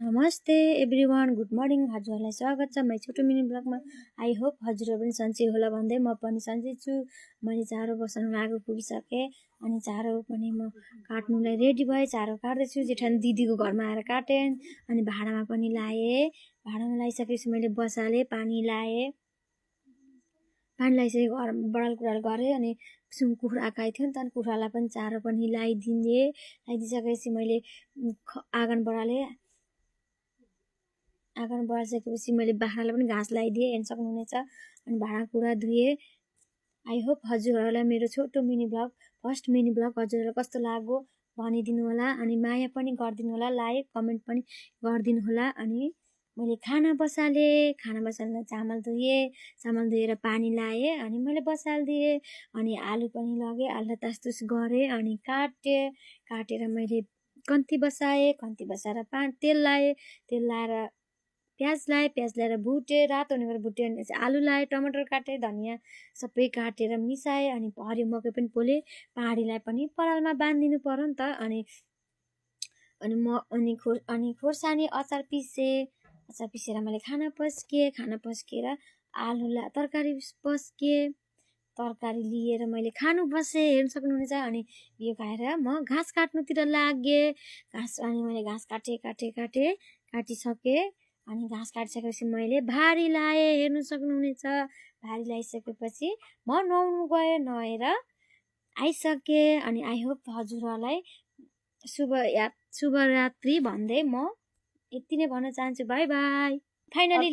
नमस्ते everyone, good morning. हजुरहरूलाई स्वागत छ मेरो छोटो मिनी ब्लगमा। आई होप हजुरहरू पनि सन्चै होला भन्दै म पनि सन्चै छु। मैले चारो बसाउनु आगो पुगिसकेँ अनि चारो पनि म काट्नुलाई रेडी भएँ। चारो काट्दैछु, जेठानी दिदीको घरमा आएर काटेँ अनि भाँडामा पनि लाएँ। भाँडामा लगाइसकेपछि मैले बसालेँ, पानी लाएँ। पानी लगाइसकेँ, घर बडाल कुडाल गरेँ अनि कुखुरा आएको थियो नि त, कुखुरालाई पनि चारो पनि लगाइदिएँ। लगाइदिइसकेपछि मैले आँगन बढालेँ। आँगन बढाइसकेपछि मैले बाख्रालाई पनि घाँस लगाइदिएँ, हेर्न सक्नुहुनेछ। अनि भाँडाकुँडा धुएँ। आई होप हजुरहरूलाई मेरो छोटो mini blog, first mini blog हजुरहरूलाई कस्तो लाग्यो भनिदिनु होला अनि माया पनि गरिदिनु होला, लाइक कमेन्ट पनि गरिदिनु होला। अनि मैले खाना बसालेँ। खाना बसाल्न चामल धोएर पानी लाएँ अनि मैले बसालिदिएँ। अनि आलु पनि लगेँ, आलुलाई तासतुस गरेँ अनि काटेर मैले कन्ती बसाएँ। कन्ती बसाएर तेल लाएँ। तेल लाएर प्याज ल्याएर भुटेँ, रातो हुने गरेर भुटेँ। अनि आलु लाएँ, टमाटर काटेँ, धनियाँ सबै काटेर मिसाएँ। अनि हरियो मकै पनि पोलेँ। पहाडीलाई पनि परालमा बाँधिदिनु पर्यो नि त। अनि खोर्सानी अचार पिसेर मैले खाना पस्किएर आलुलाई तरकारी लिएर मैले खानु बसेँ, हेर्न सक्नुहुनेछ। अनि यो खाएर म घाँस काट्नुतिर लागेँ। अनि मैले घाँस काटिसकेँ। अनि घाँस काटिसकेपछि मैले भारी लाएँ, हेर्न सक्नुहुनेछ। भारी लगाइसकेपछि म नुहाउनु गएँ, नुहाएर आइसकेँ। अनि आई होप हजुरहरूलाई शुभरात्रि भन्दै म यति नै भन्न चाहन्छु। By by. फाइनली